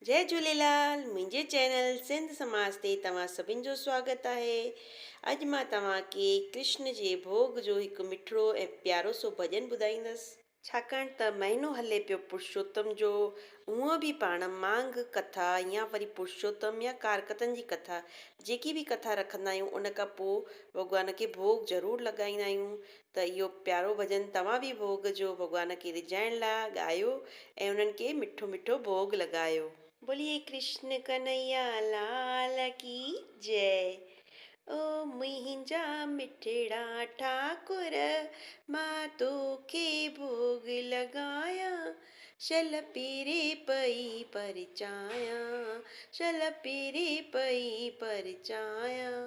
جئي جهوليلال منهنجي چينل سنڌ سماج تي توهان سڀن جو سواگت آهي اڄ مان توهان کي ڪرشن جي ڀوڳ جو هڪ مٺڙو ۽ پيارو سو ڀڄن ٻڌائيندس. ڇاڪاڻ ته مهينو هلي پيو پرشوتم جو هونء به پاڻ مانگ ڪٿا يا وري پرشوتم يا ڪارڪتن جي ڪٿا جيڪي به ڪٿا رکندا آهيون ان کان پوء ڀڳوان کي ڀوڳ ضرور لڳائيندا آهيون ته اهو پيارو ڀڄن توهان به ڀوڳ جو ڀڳوان کي ريجهائڻ لاء ڳايو ۽ انهن کي مٺو مٺو ڀوڳ لڳايو. بوليي ڪرشن ڪنهيا لال ڪي جئي او منهنجا مٺڙا ٺاڪر مان توکي ڀوڳ لڳايان شل پيري پئي پرچايان شل پيري پئي پرچايان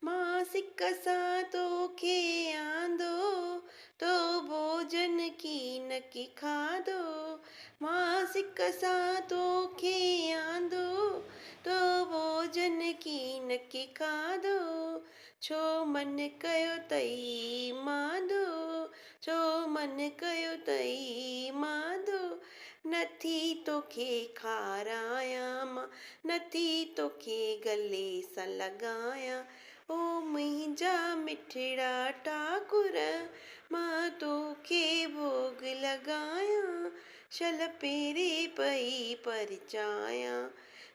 مان سڪ سان توکي آندو، تو ڀوڄن ڪينڪي کاڌو. مان سڪ سان توکي آندو، تو ڀوڄن ڪينڪي کاڌو. ڇو من ڪيو تئي ماندو، ڇو من ڪيو تئي ماندو. نٿي توکي کارايان مان، نٿي توکي گلي سان لڳايان، او منهنجا مٺڙا ٺاڪر، مان توکي ڀوڳ لڳايان، شل پيري پئي پرچايان،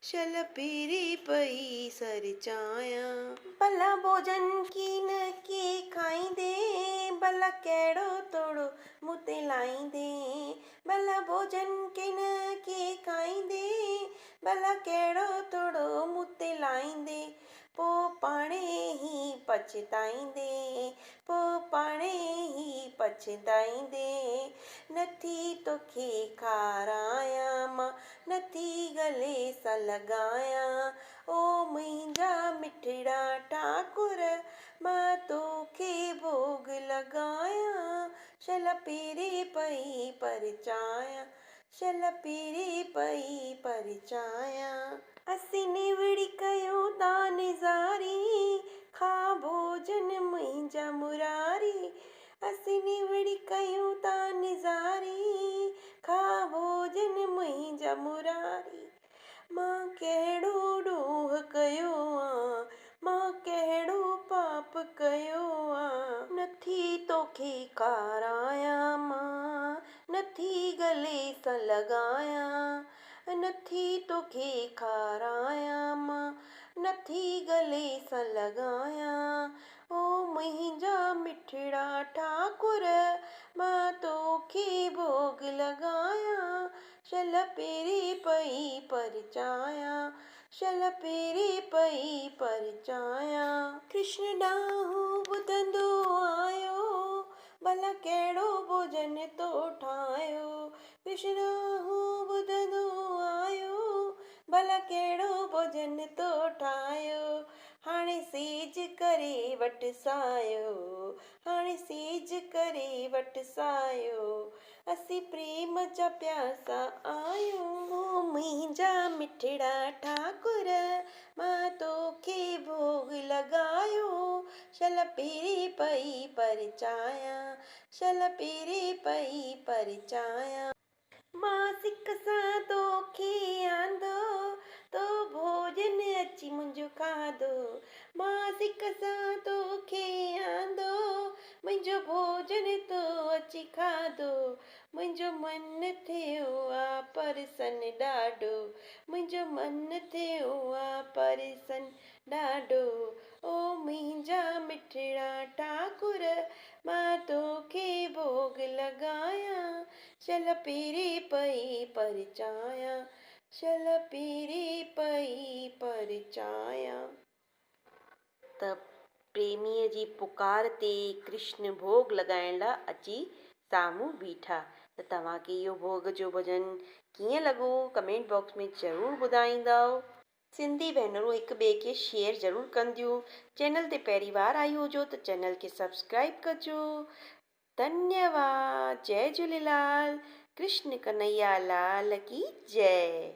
شل پيري پئي سرچايان. ڀلا ڀوڄن ڪين ڪي کائيندين، ڀلا ڪهڙو توڙو مون تي لائيندين، ڀلا ڀوڄن ڪين ڪي کائيندين، ڀلا ڪهڙو توڙو مون تي لائيندين، پو پاڻهي ئي پڇتائيندين، پو پاڻهي ئي پڇتائيندين، نٿي توکي کارايان مان، نٿي گلي سان لڳايان، او منهنجا مٺڙا ٺاڪر، مان توکي ڀوڳ لڳايان، شل پيري پئي پرچايان، شل پيري پئي پرچايان. اسين نوڙي ڪيون تان نظاري، کا ڀوڄن منهنجا مراري. اسين نوڙي ڪيون تان نظاري، کا ڀوڄن منهنجا مراري. مان ڪهڙو ڏوهه ڪيو آ، مان ڪهڙو پاپ ڪيو آ. نٿي توکي کارايان مان، نٿي گلي سان لڳايان، نٿي توکي کارايان مان، نٿي گلي سان لڳايان، او منهنجا مٺڙا ٺاڪر، مان توکي ڀوڳ لڳايان، شل پيري پئي پرچايان، شل پيري پئي پرچايان. ڪرشن ڏانهن ٻڌندو آيو، ڀلا ڪهڙو ڀوڄن تو ٺاهيو. ڪرشن ڏانهن ٻڌندو آيو، ڀلا ڪهڙو ڀوڄن تو ٺاهيو. هاڻي سيج ڪري وٺ سايو، هاڻي سيج ڪري وٺ سايو. اسين پريم جا پياسا آهيون. او منهنجا مٺڙا ٺاڪر، مان توکي ڀوڳ لڳايو، شل پيري پئي پرچايان، شل پيري پئي پرچايان. مان سڪ سان توکي آندو، تو ڀوڄن اچي منهنجو کاڌو، مان سڪ سان توکي آندو، منهنجو ڀوڄن تو اچي کاڌو، منهنجو من ٿيو آ پرسن ڏاڍو، منهنجو من ٿيو آ پرسن ڏاڍو، او منهنجا مٺڙا ٺاڪر، مان توکي ڀوڳ لڳايان، شل پيري پئي پرچايان، شل پيري پئي پرچايان. ته پريميء جي پڪار تي ڪرشن ڀوڳ لڳائڻ لاء اچي سامهون بيٺا. ته توهان کي اهو ڀوڳ جو ڀڄن ڪيئن لڳو ڪمينٽ باڪس ۾ ضرور ٻڌائيندؤ. سنڌي ڀينرون هڪ ٻئي کي شيئر ضرور ڪنديون. چينل تي پهرين وار آئي هجو ته چينل کي سبسڪرائيب ڪجو. ڌنيواد جئي جهوليلال ڪرشن ڪنهيا لال ڪي جئي.